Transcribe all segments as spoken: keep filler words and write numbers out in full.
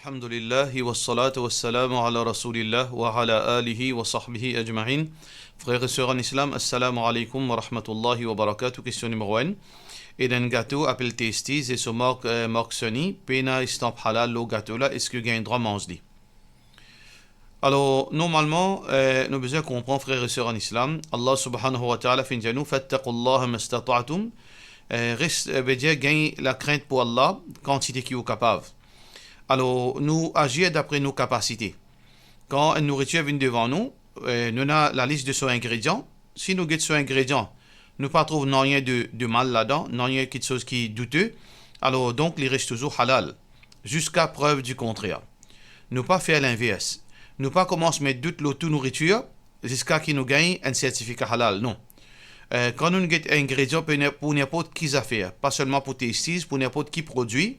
Alhamdulillah, wassalatu wassalamu ala Rasoulillah, wa ala alihi wa sahbihi ajmain. Frer e ser an Islam, assalamu alaikum wa rahmatullahi wa barakatuh. Kestion nimero enn. Ena enn gato apel Tastee, e so mark, eh, mark Sony, pena estamp halal lor gato la, eski gagn drwa manz li? Alor, normalman, eh, nou bizin konpran, frer e ser an Islam, Allah subhanahu wa ta'ala finn dir nou, "Fattaqullaha mastata'tum." Eh, res, eh, vedir gagn lakrint pou Allah, kantite ki ou kapav. Alor, nou azir dapre nou kapasite. Kan enn nouritir vinn devan nou, eh, nou ena lalis de so ingredian. Si nou get so ingredian, nou pa trouv nanye de, de mal ladan, nanye kiksoz ki doute, alor donk li res touzour halal, ziska prev di kontrer. Nou pa fer linvers. Nou pa koumans met dout lor tou nouritir, ziska ki nou gagn enn sertifika halal, non. Eh, kan nou get ingredian pou nin-, pou ninport ki zafer, pa selman pou Tastee, pou ninport ki prodwi,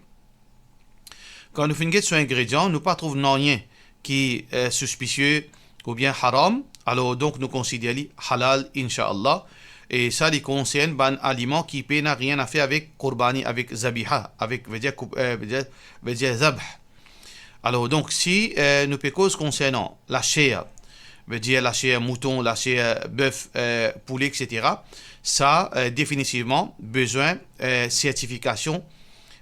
kan nou finn get so ingredian, nou pa trouv nanye ki, eh, sispisie oubien haram, alor donk nou konsider li halal, inshallah. E sa, li konsern bann aliman ki pena nanye afer avek kourbani, avek zabiha, avek, vedir koup, eh, vedir, vedir zabh. Alor, donk, si, eh, nou pe koz konsernan laser, vedir laser mouton, laser bef, eh, poule, et cetera, sa, eh, definitivman bizin, eh, sertifikasion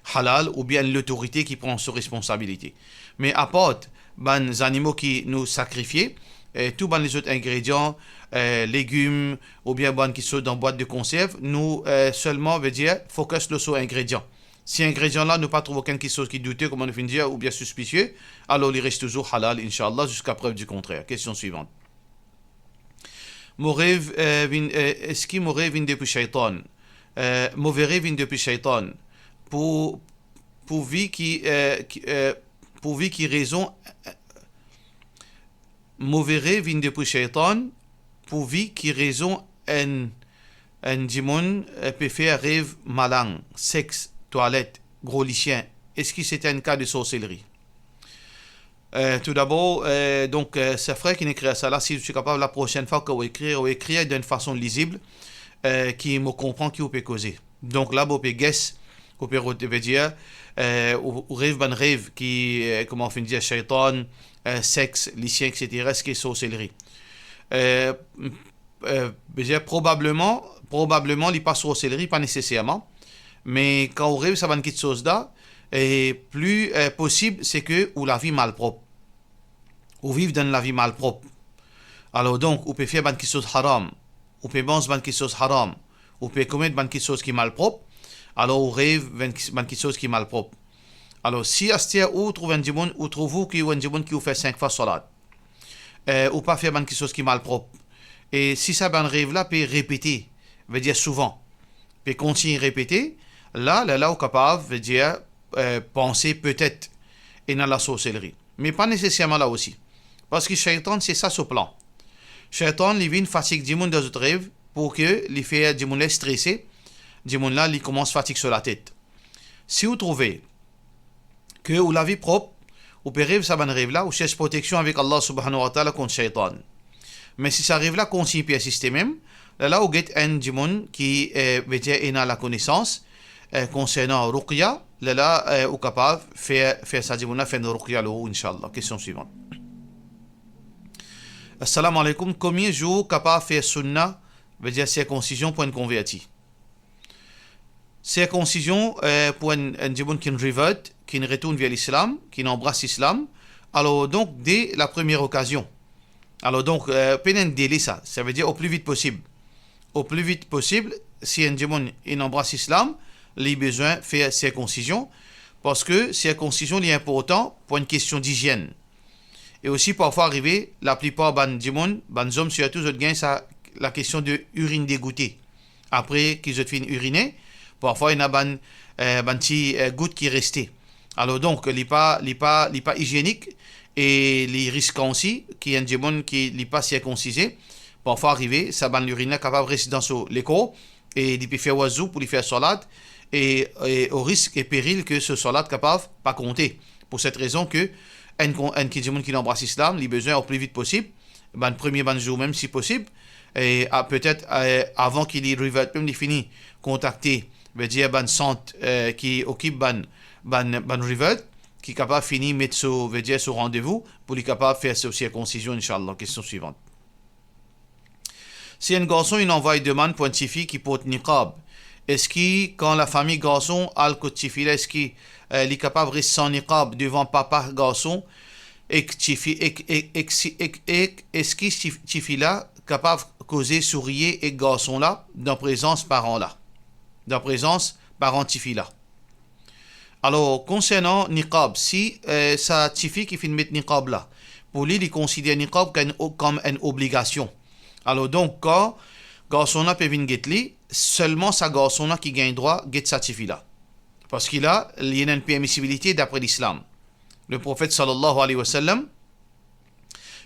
halal oubien enn lotorite ki pran so responsabilite. Me apart bann zanimo ki nou sakrifie, eh, tou bann lezot ingredian, eh, legim, oubien bann ki sort dan bwat de konserv, nou, eh, selman, vedir, focus lor so ingredian. Si ingredian la, nou pa trouv okenn kiksoz ki doute, kouma nou finn dir, oubien sispisie, alor li res touzour halal, inshallah, ziska prev di kontrer. Kestion swivant. Mo rev, eh, vinn, eh, eski mo rev vinn depi shaytan? Eh, move rev vinn depi shaytan. Pou, pou vi ki, eh, ki, eh, pou vi ki rezon, eh, move rev vinn depi shaytan, pou vi ki rezon enn, enn dimoun, eh, pe fer rev malang, sex, twalet, gro lisien, eski se enn ka de sorselri? Eh, toudabor, eh, donk, eh, se frer ki inn ekrir sa la, si ou ti kapav, laprosenn fwa ki ou ekrir, ou ekrir dan enn fason lizib, eh, ki mo konpran ki ou pe koze. Donk la, ou pe guess, ou pe rod-, vedir, eh, ou, ou rev bann rev ki, eh, kouma ou finn dir, shaytan, eh, sex, lisien, et cetera, eski sorselri? Eh, eh, vedir, probableman, probableman, li pa sorselri, pa neseserman. Me kan ou rev sa bann kiksoz la, e pli, eh, posib, se ke ou lavi malprop. Ou viv dan enn lavi malprop. Alor donk, ou pe fer bann kiksoz haram, ou pe manz bann kiksoz haram, ou pe komet bann kiksoz ki malprop, alor ou rev bann ki, bann kiksoz ki malprop. Alor, si aster ou trouv enn dimoun, ou trouv ou ki ou enn dimoun ki ou fer sink fwa swalat, eh, ou pa fer bann kiksoz ki malprop, e si sa bann rev la pe repete, vedir souvan, pe kontign repete, la, la, la ou kapav, vedir, eh, panse petet ena lasorselri. Me pa neseserman la osi. Parski shaytan, se sa so plan. Shaytan, li vinn fatig dimoun dan zot rev, pou ke li fer dimoun la strese, dimoun la, li koumans fatig so latet. Si ou trouve ke ou lavi prop, ou pe rev sa bann rev la, ou sers proteksion avek Allah subhanahu wa ta'ala kont shaytan. Me si sa rev la kontign persiste mem, lerla ou get enn dimoun ki, eh, vedir ena lakonesans, eh, konsernan ruqya, lerla, eh, ou kapav fer, fer sa dimoun la fer enn ruqya lor ou, inshallah. Kestion swivant. Assalamu alaikum, konbien zour kapav fer sunna, vedir sirkonsizion pou enn konverti? Sirkonsizion, eh, pou enn, enn dimoun ki'nn revert, ki'nn retourn ver lislam, ki'nn anbras lislam, alor donk, de la première occasion. Alor donk, eh, pena enn dele sa, savedir o pli vit posib. O pli vit posib, si enn dimoun inn anbras lislam, li bizin fer sirkonsizion, parski sirkonsizion li inportan pou enn kestion dizienn. E osi, parfwa arive, laplipar bann dimoun, bann zom sirtou, zot gagn sa, lakestion de urine dégoûtée. Apre ki zot finn irine, parfwa ena bann, eh, bann ti, eh, gout ki reste. Alor donk, li pa, li pa, li pa izienik e li riskan osi ki enn dimoun ki li pa sirkonsize, parfwa arive, sa bann lirinn la kapav res dan so lekor, e li pe fer wazou pou li fer swalat, e, e o risk e peril ke so swalat kapav pa konte. Pou set rezon ke enn kon-, enn ki dimoun ki anbras lislam, li bizin o pli vit posib, bann premie bann zour mem si posib, e a, petet, e, avan ki li revert mem, li fini kontakte, vedir bann sant, e, ki okip bann, bann, bann revert, ki kapav fini met so, vedir so randevou, pou li kapav fer so sirkonsizion, inshallah. Kestion swivan. Si enn garson inn anvway demann pou enn tifi ki port niqab, eski kan lafami garson al kot tifi la, eski, eh, li kapav res san niqab devan papa garson, ek tifi, ek, ek, ek, si, ek, ek, eski tif-, tifi la kapav koze, sourir ek garson la dan prezans paran la, dan prezans paran tifi la? Alor, konsernan niqab, si, eh, sa tifi ki finn met niqab la, pou li, li konsider niqab kom enn o-, kom enn obligasion. Alor donk, kan garson la pe vinn get li, selman sa garson la ki gagn drwa get sa tifi la. Parski la, li ena enn permisibilite dapre Lislam. Leprofet, sallallahu alayhi wa sallam,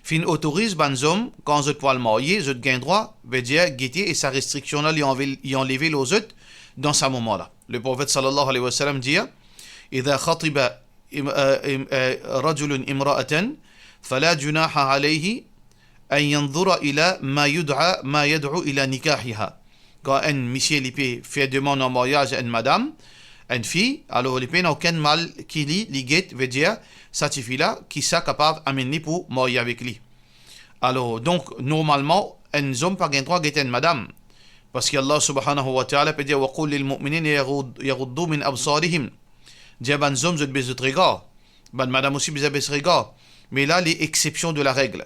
finn otoriz bann zom, kan zot pou al marye, zot gagn drwa, vedir gete, e sa restriksion la, li anve-, li anleve lor zot dan sa moman la. Leprofet, sallallahu alayhi wa sallam, dir, "Idha khatiba im-, eh, im-, eh, rajulun imra'atan, fala junaha alayhi an yanzura ila ma yud'a, ma yad'u ila nikahiha." Kan enn misie li pe fer demann an maryaz enn madam, enn fi, alor li pena okenn mal ki li, li get, vedir sa tifi la, ki sa kapav amenn li pou marye avek li. Alor donk, normalman, enn zom pa gagn drwa get enn madam. Parski Allah subhanahu wa ta'ala pe dir, "Wa qul lil mu'minina yaghud-, yaghuddu min absarihim." Dir bann zom zot bes zot regar. Bann madam osi bizin bes regar. Me la, li exception de la règle.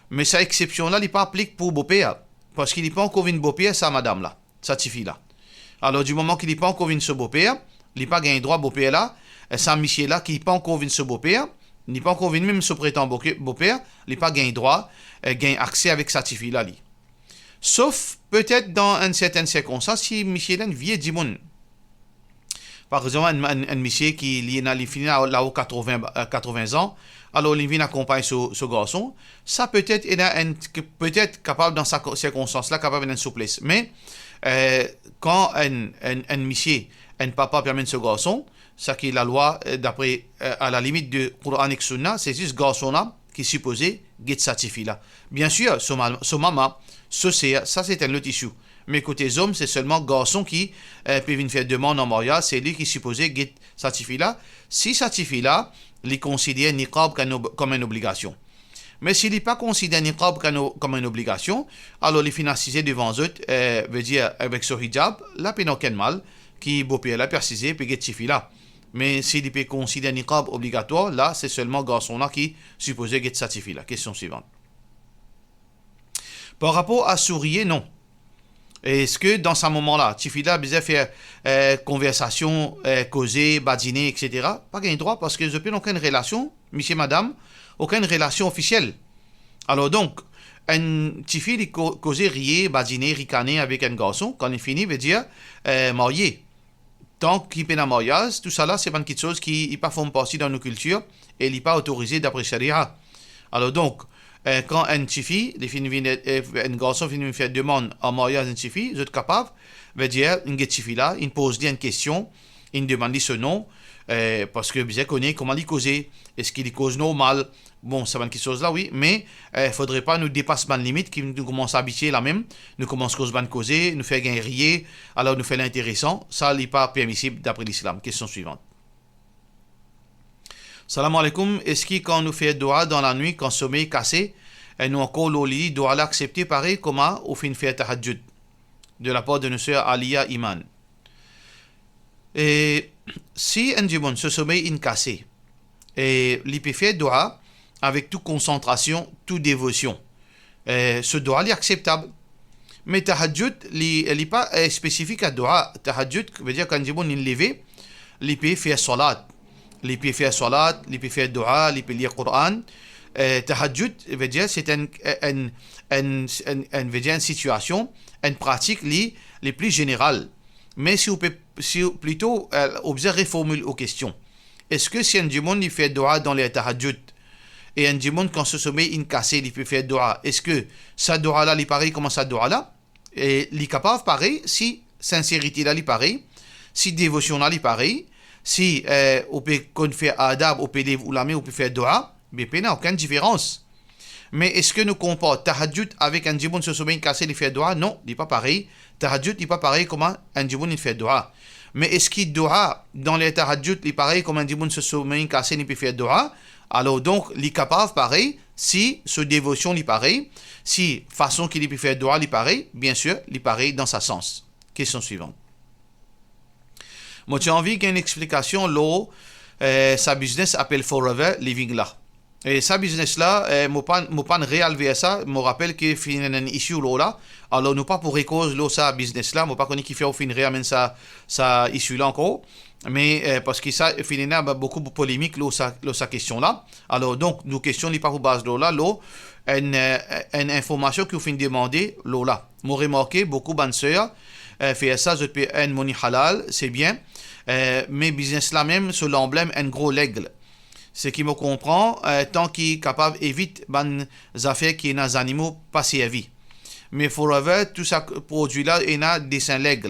Me sa exception la, li pa aplik pou boper, parski li pa ankor vinn boper sa madam la, sa tifi la. Alor, di moman ki li pa ankor vinn so boper, li pa gagn drwa boper la, eh, sa misie la ki pa ankor vinn so boper, li pa ankor vinn mem so pretan boke-, boper, li pa gagn drwa, eh, gagn akse avek sa tifi la, li. Sof petet dan enn sertenn sirkonstans, si misie la enn vie dimoun. Par exanp, enn, enn, enn misie ki li ena, li fini la, lao katrevin, eh, katrevin zan, alor li vinn akonpagn so, so garson, sa petet ena enn, petet kapav dan sa ko-, sirkonstans la, kapav ena enn souples. Me, eh, kan enn, enn, enn misie, enn papa pe amenn so garson, sa ki lalwa, eh, dapre, eh, a la limit de Koran ek Sounna, se zis garson la ki sipoze get sa tifi la. Biensir, so ma-, so mama, so ser, sa se enn lot issue. Me kote zom, se selman garson ki, eh, pe vinn fer demann an maryaz, se li ki sipoze get sa tifi la. Si sa tifi la, li konsider niqab kom enn ob-, kom enn obligasion. Me si li pa konsider niqab kom enn o-, kom enn obligasion, alor li finn asize devan zot, eh, vedir avek so hijab, la pena okenn mal, ki boper la pe asize, pe get tifi la. Me si li pe konsider niqab obligatwar, la se selman garson la ki sipoze get sa tifi la. Kestion swivan. Par rapor a sourir, non. Eski dan sa moman la, tifi la bizin fer, eh, konversasion, eh, koze, badine, et cetera? Pa gagn drwa, parski zot pena okenn relasion, misie, madam, okenn relasion ofisiel. Alor donk, enn tifi li ko-, koze, riye, badine, rikane avek enn garson, kan li fini, vedir, eh, marye. Tan ki pena maryaz, tousala se bann kiksoz ki, ki pa form parti dan nou kiltir e li pa otorize dapre sharia. Alor donk, eh, kan enn tifi, li finn vinn, eh, enn garson finn vinn fer demann an maryaz enn tifi, zot kapav, vedir, inn get tifi la, inn poz li enn kestion, inn demann li so nom, eh, parski bizin kone kouma li koze, eski li koz normal, bon, sa bann kiksoz la, wi, me, eh, fodre pa nou depas bann limit ki nou koumans abitie lamem, nou koumans koz bann koze, nou fer gagn riye, alor nou fer linteresan, sa li pa permisib dapre Lislam. Kestion swivan. Salam aleikoum, eski kan nou fer doua dan lanwit, kan somey kase, eh, nou ankor lor lili, doua la aksepte parey kouma ou finn fer tahajjud? De la part de nou ser Aliya Iman. E si enn dimoun so somey inn kase, e li pe fer doua avek tou konsantrasion, tou devosion, e so doua li akseptab. Me tahajjud, li, li pa, eh, spesifik a doua. Tahajjud, vedir kan enn dimoun inn leve, li pe fer salat. Li pe fer salat, li pe fer doua, li pe lir Koran. Eh, tahajjud, vedir se enn, enn, enn, enn, enn, vedir enn sitiasion, enn pratik li, li pli zeneral. Me si ou pe, si ou, plito, eh, ou bizin reformil ou kestion. Eski si enn dimoun li fer doua dan ler tahajjud, e enn dimoun kan so somey inn kase, li pe fer doua, eski sa doua la, li parey kouma sa doua la? E li kapav parey si sinserite la, li parey, si devosion la, li parey, si, eh, ou pe konn fer adab, ou pe lev ou lame, ou pe fer doua, be pena okenn diferans. Me eski nou konpar tahajjud avek enn dimoun so somey kase, li fer doua? Non, li pa parey. Tahajjud, li pa parey kouma enn dimoun inn fer doua. Me eski doua dan ler tahajjud li parey kouma enn dimoun so somey kase, li pe fer doua? Alor donk, li kapav parey, si so devosion li parey, si fason ki li pe fer doua li parey, biensir, li parey dan sa sans. Kestion swivan. Mo ti anvi gagn enn explikasion lor, eh, sa biznes apel Forever Living la. E sa biznes la, eh, mo pa, mo pa'nn re al ver sa, mo rapel ki finn ena enn issue lor la. Alor, nou pa pou rekoz lor sa biznes la, mo pa kone kifer ou finn re amenn sa, sa issue la ankor. Me, eh, parski sa finn ena boukou polemik lor sa, lor sa kestion la. Alor, donk, nou kestion li pa pou baz lor la, lor enn, eh, enn informasion ki ou finn demande lor la. Mo remarke boukou bann ser, eh, fer sa, zot pe earn money halal, se bien. Eh, me biznes la mem, so lanblem enn gro leg. Seki mo konpran, eh, tan ki kapav evit bann zafer ki ena zanimo pa servi. Me Forever, tou sa k-, prodwi la ena desen leg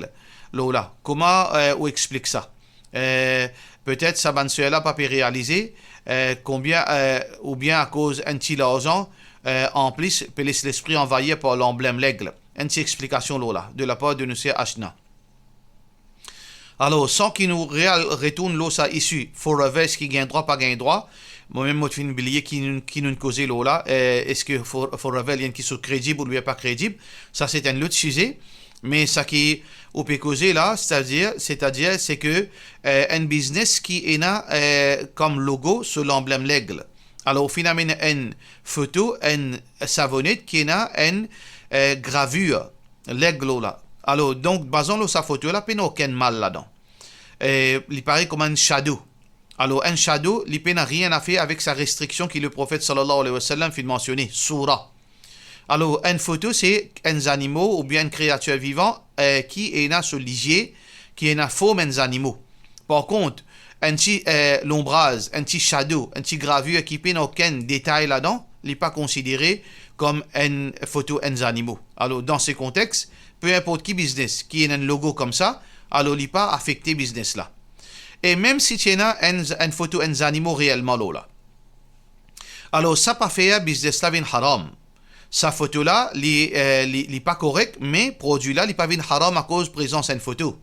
lor la. Kouma, eh, ou explik sa? Eh, petet sa bann ser la pa pe realize, eh, konbien, eh, oubien akoz enn ti larzan, eh, anplis, pe les lespri anvayir par lanblem leg. Enn ti explikasion lor la, de lapar de nou ser Ashna. Alor, san ki nou re al retourn lor sa issue, Forever, eski gagn drwa, pa gagn drwa, mwa mem mo finn bliye ki nou, ki nou koze lor la, eh, eski For-, Forever, li enn ki so kredib oubien pa kredib, sa se enn lot size, me sa ki ou pe koze la, setadir, setadir, se ke, eh, enn biznes ki ena, eh, kom logo so lanblem leg. Alor, ou finn amenn enn foto, enn savonet ki ena enn, eh, gravir leg lor la. Alor, donk, bazan lor sa foto la, pena okenn mal ladan. Eh, li parey kouma enn shadow. Alor, enn shadow, li pena rien a fer avek sa restriksion ki Leprofet, sallallahu alayhi wa sallam, finn mansione, soura. Alor, enn foto, se enn zanimo oubien enn kreatir vivan, eh, ki ena so lizie, ki ena form enn zanimo. Par kont, enn ti, eh, lonbraz, enn ti shadow, enn ti gravir ki pena okenn detay ladan, li pa konsidere kom enn foto enn zanimo. Alor, dan se kontex, pe inport ki biznes ki ena enn logo koumsa, alor li pa afekte biznes la. E mem si ti ena enn, enn foto enn zanimo reelman lor la. Alor, sa pa fer biznes la vinn haram. Sa foto la, li, eh, li, li pa korek, me prodwi la, li pa vinn haram akoz prezans enn foto.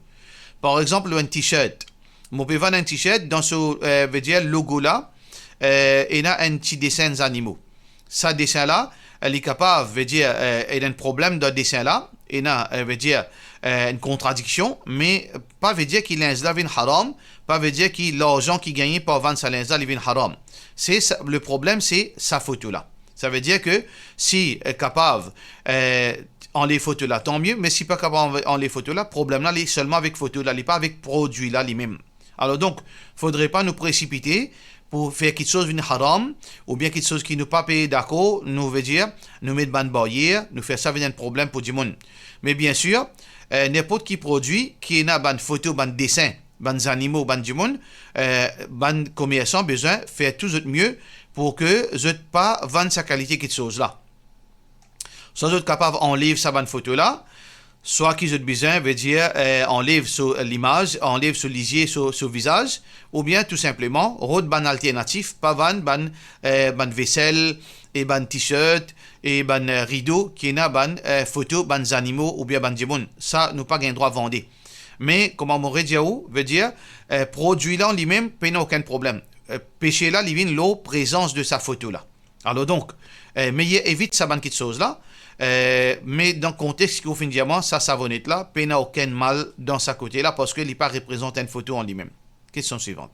Par exanp, enn t-shirt. Mo pe vann enn t-shirt, dan so, eh, vedir logo la, eh, ena enn ti desen zanimo. Sa desen la, eh, li kapav, vedir, eh, ena enn problem dan desen la, ena, eh, vedir, eh, enn kontradiksion, me pa vedir ki linz la vinn haram, pa vedir ki larzan ki gagne par vann sa linz la, li vinn haram. Se sa, le problem, se sa foto la. Savedir ke si, eh, kapav, eh, anlev foto la, tan mie, me si pa kapav anlev foto la, problem la, li selman avek foto la, li pa avek prodwi la limem. Alor donk, fodre pa nou presipite pou fer kiksoz vinn haram, oubien kiksoz ki nou pa pe dakor, nou vedir, nou met bann baryer, nou fer sa vinn enn problem pou dimoun. Me biensir, eh, ninport ki prodwi ki ena bann foto, bann desen, bann zanimo, bann dimoun, eh, bann komersan bizin fer tou zot mie pou ke zot pa vann sa kalite kiksoz la. Swa zot kapav anlev sa bann foto la, swa ki zot bizin, vedir, eh, anlev so limaz, anlev so lizie, so, so vizaz, oubien tou sinpleman rod bann alternatif, pa vann bann, eh, bann vesel e bann t-shirt e bann, eh, rido ki ena bann, eh, foto bann zanimo oubien bann dimoun. Sa nou pa gagn drwa vande. Me kouma mo redir ou, vedir, eh, prodwi la an limem pena okenn problem. Eh, pese la, li vinn lor prezans de sa foto la. Alor donk, eh, meyer evit sa bann kiksoz la, eh, me dan kontex ki ou finn dir mwa, sa savonet la, pena okenn mal dan sa kote la, parski li pa reprezant enn foto an limem. Kestion swivan.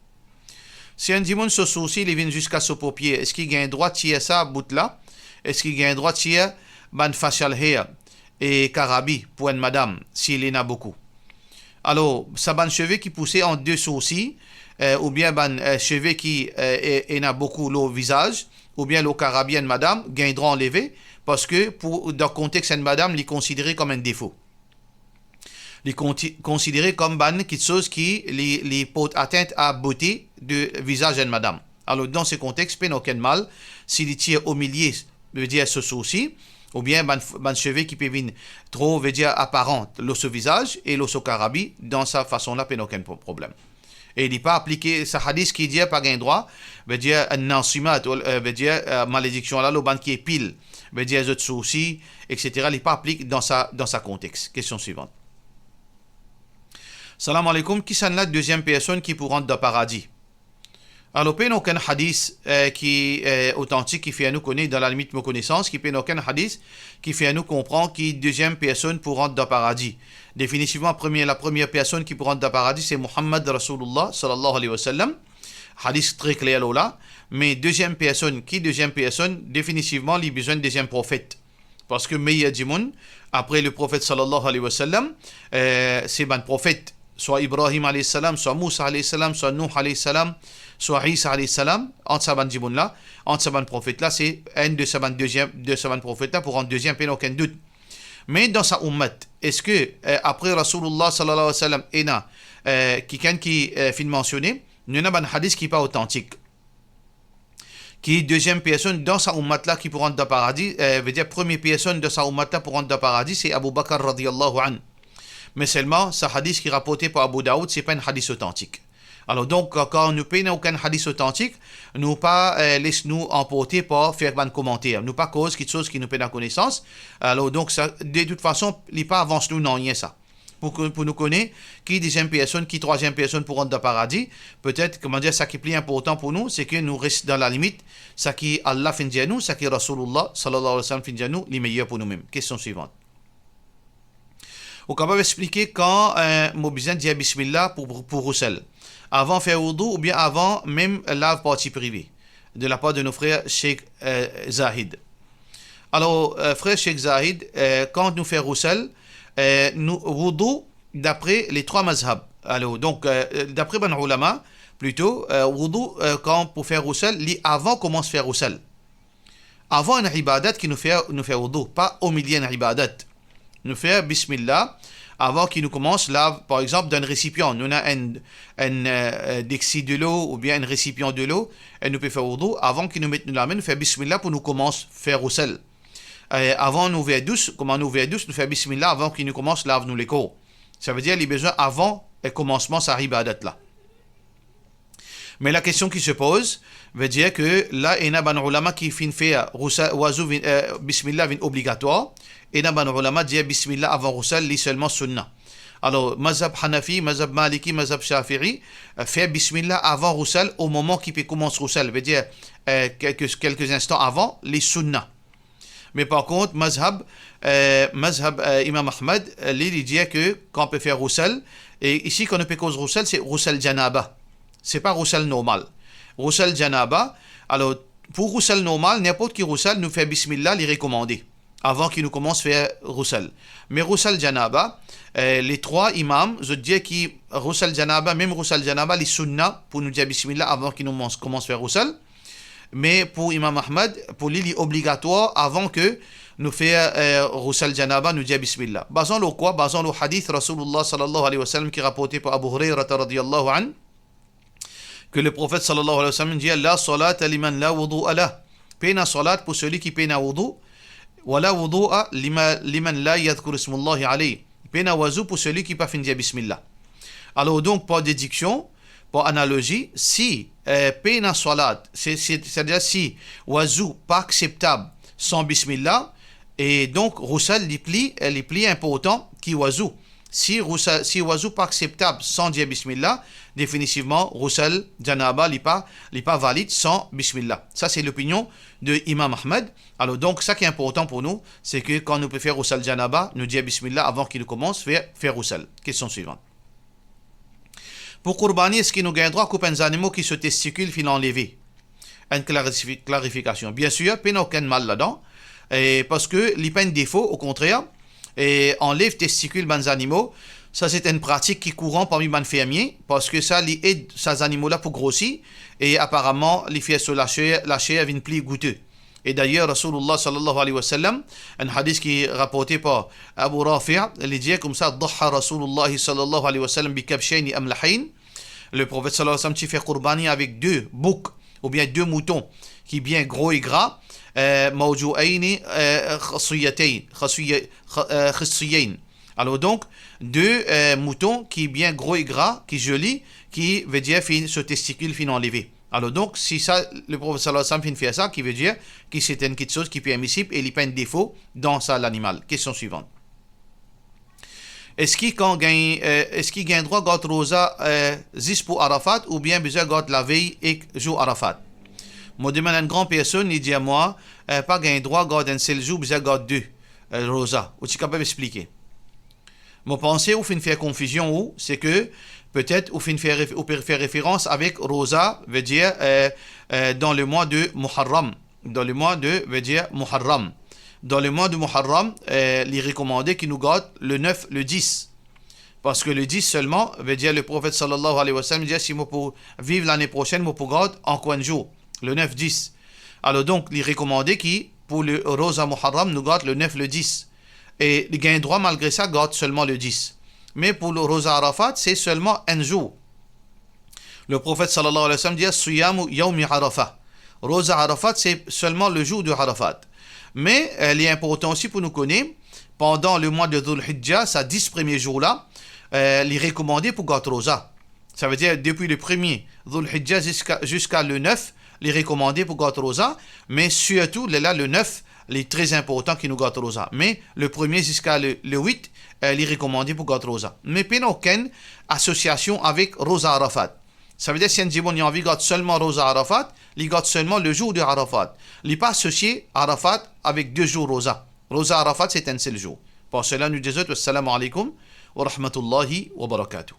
Si enn dimoun so soursi li vinn ziska so popie, eski gagn drwa tir sa bout la? Eski gagn drwa tir bann facial hair e karabi pou enn madam, si li ena boukou? Alor, sa bann seve ki pouse ant de soursi, eh, oubien bann, eh, seve ki, eh, e-, ena boukou lor vizaz, oubien lor karabi enn madam, gagn drwa anleve, parski pou, dan kontex enn madam, li konsidere kom enn defo. Li konti-, konsidere kom bann kiksoz ki li, li port atint a bote de vizaz enn madam. Alor, dan se kontex, pena okenn mal si li tir omilie, vedir so soursi, oubien bann, bann seve ki pe vinn tro, vedir aparan lor so vizaz e lor so karabi, dan sa fason la, pena okenn pro-, problem. E li pa aplike sa hadis ki dir pa gagn drwa, vedir enn nasimat, ou, eh, vedir, eh, malediksion la lor bann ki epil, vedir zot soursi, et cetera. Li pa aplik dan sa, dan sa kontex. Kestion swivan. Salam aleykoum, kisannla deziem personn ki pou rant dan paradi? Alor, pena okenn hadis, eh, ki, eh, otantik ki fer nou kone, dan lalimit mo konesans, ki pena okenn hadis ki fer nou konpran ki deziem personn pou rant dan paradi. Definitivman, premie, lapremier personn ki pou rant dan paradi, se Muhammad Rasoulullah, sallallahu alayhi wa sallam. Hadis tre kler lor la. Me deziem personn, ki deziem personn? Definitivman, li bizin deziem profet. Parski meyer dimoun, apre le profet, sallallahu alayhi wa sallam, eh, se bann profet, swa Ibrahim alayhi salam, swa Mousa alayhi salam, swa Nouh alayhi salam, swa Isa alayhi salam, ant sa bann dimoun la, ant sa bann profet la, se enn de sa bann deziem, de sa bann profet la pou rant deziem, pena okenn dout. Me dan sa oummat, eski, eh, apre Rasoulullah, sallallahu alayhi wa sallam, ena, eh, kikenn ki, eh, finn mansione? Nou ena bann hadis ki pa otantik. Ki deziem personn dan sa oummat la ki pou rant dan paradi, eh, vedir premie personn dan sa oummat la pou rant dan paradi, se Abu Bakr radiyallahu anhu. Me selman, sa hadis ki raporte par Abu Daoud, se pa enn hadis otantik. Alor donk, kan nou pena okenn hadis otantik, nou pa, eh, les nou anporte par fer bann komanter. Nou pa koz kiksoz ki nou pena konesans. Alor donk, sa, de tout fason, li pa avans nou nanye sa. Pou ke, pou nou kone ki deziem personn, ki trwaziem personn pou rant dan paradi, petet, kouma dir, sa ki pli inportan pou nou, se ke nou res dan lalimit sa ki Allah finn dir nou, sa ki Rasoulullah, sallallahu alayhi wa sallam, finn dir nou, li meyer pou noumem. Kestion swivan. Ou kapav explike kan, eh, mo bizin dir bismillah pou, pou, pou rousel? Avan fer woudou oubien avan mem lav parti prive? De lapar de nou frer Sheikh, eh, Zahid. Alor, eh, frer Sheikh Zahid, eh, kan nou fer rousel, eh, nou, woudou dapre le trwa mazhab. Alor, donk, eh, dapre bann oulama, plito, eh, woudou, eh, kan pou fer rousel, li avan koumans fer rousel. Avan enn ibadat ki nou fer, nou fer woudou, pa omilie enn ibadat. Nou fer bismillah avan ki nou koumans lav, par exanp, dan enn resipian. Nou ena enn, enn, eh, deksi delo oubien enn resipian delo, e nou pe fer woudou. Avan ki nou met nou lame, nou fer bismillah pou nou koumans fer rousel. Eh, avan nou ouver dous, kouma nou ouver dous, nou fer bismillah avan ki nou koumans lav nou lekor. Savedir, li bizin avan, eh, koumansman sa ibadat la. Me lakestion ki se poz, vedir ke la, ena bann oulama ki finn fer rousa-, wazou vinn, eh, bismillah vinn obligatwar, ena bann oulama dir bismillah avan rousel, li selman sunna. Alor, mazhab Hanafi, mazhab Maliki, mazhab Shafi'i, eh, fer bismillah avan rousel, o moman ki pe koumans rousel, vedir, eh, kelke, kelke instan avan, li sunna. Me par kont, mazhab, eh, mazhab, eh, Imam Ahmad, eh, li, li dir ke kan pe fer rousel, e isi, kan nou pe koz rousel, se rousel janaba. Se pa rousel normal. Rousel janaba, alor, pou rousel normal, ninport ki rousel, nou fer bismillah, li rekomande, avan ki nou koumans fer rousel. Me rousel janaba, eh, le trwa imam, zot dir ki rousel janaba, mem rousel janaba, li sunna pou nou dir bismillah avan ki nou mans-, koumans fer rousel. Me pou Imam Ahmad, pou li, li obligatwar avan ke nou fer, eh, rousel janaba, nou dir bismillah. Bazan lor kwa? Bazan lor hadith Rasoulullah sallallahu alayhi wa sallam ki raporte par Abu Hurayrata radiyallahu anhu, ke le profet sallallahu alayhi wa sallam dir, "La salata liman la wudu'a lah." Pena salat pou seli ki pena woudou. "Wa la wudu'a lima-, liman la yadhkuru ismallahi alayh." Pena wazou pou seli ki pa finn dir bismillah. Alor donk, par dediksion, par analozi, si, eh, pena salat, se, se, setadir si wazou pa akseptab san bismillah, e donk rousel li pli, eh, li pli inportan ki wazou. Si rousel, si wazou pa akseptab san dir bismillah, definitivman, rousel janaba, li pa, li pa valid san bismillah. Sa, se lopinion de Imam Ahmad. Alor donk, sa ki inportan pou nou, se ke kan nou pe fer rousel janaba, nou dir bismillah avan ki nou koumans fer, fer rousel. Kestion swivan. Pou kourbani, eski nou gagn drwa koup enn zanimo ki so testikil finn anleve? Enn klarifi-, klarifikasion. Biensir, pena okenn mal ladan, e parski li pa enn defo, okontrer, e anlev testikil bann zanimo, sa se enn pratik ki kouran parmi bann fermie, parski sa li ed sa zanimo la pou grosi, e aparaman li fer so laser, laser vinn pli goute. E dayer, Rasoulullah sallallahu alayhi wa sallam, enn hadis ki raporte par Abu Rafi', li dir koumsa, "Daha Rasoulullah sallallahu alayhi wa sallam bi kabshayni amlahayn." Le profet sallallahu alayhi wa sallam ti fer kourbani avek de bouk oubien de mouton ki bien gro e gra, eh, mawjou'ayni, eh, khasiyatayn, khasiya-, kha-, eh, khasiyayn. Alor donk, de, eh, mouton ki bien gro e gra, ki zoli, ki vedir finn, so testikil finn anleve. Alor donk, si sa, le profet sallallahu alayhi wa sallam finn fer sa, ki vedir ki se enn kiksoz ki permisib e li pa enn defo dan sa lanimal. Kestion swivan. Eski kan gagn, eh, eski gagn drwa gard roza, eh, zis pou Arafat oubien bizin gard lavey ek zour Arafat? Mo demann enn gran personn, li dir mwa, eh, pa gagn drwa gard enn sel zour, bizin gard de, eh, roza. Ou ti kapav explike? Mo panse ou finn fer konfizion ou, se ke petet ou finn fer ref-, ou pe fer referans avek roza, vedir, eh, eh, dan lemwa de Muharram. Dan lemwa de, vedir Muharram. Dan lemwa de Muharram, eh, li rekomande ki nou gard le nef, le dis. Parski le dis selman, vedir Leprofet sallallahu alayhi wa sallam dir, si mo pou viv lane prosenn, mo pou gard ankor enn zour, le nef, dis. Alor donk, li rekomande ki pou le roza Muharram, nou gard le nef, le dis. E li gagn drwa malgre sa gard selman le dis. Me pou le roza Arafat, se selman enn zour. Leprofet sallallahu alayhi wa sallam dir, "Siyamu yawmi Arafa." Roza Arafat, se selman le zour de Arafat. Me, eh, li inportan osi pou nou kone, pandan lemwa de Dhul Hijja, sa dis premie zour la, eh, li rekomande pou gard roza. Savedir, depi le premie Dhul Hijja ziska, ziska le nef, li rekomande pou gard roza, me sirtou, lerla le nef, li tre inportan ki nou gard roza. Me le premie ziska le, le wit, eh, li rekomande pou gard roza. Me pena okenn asosiasion avek roza Arafat. Savedir, si enn dimoun li anvi gard selman roza Arafat, li gard selman le zour de Arafat. Li pa asosie Arafat avek de zour roza. Roza Arafat, se enn sel zour. Par sela, nou dir zot, wassalamu alaykum wa rahmatullahi wa barakatuh.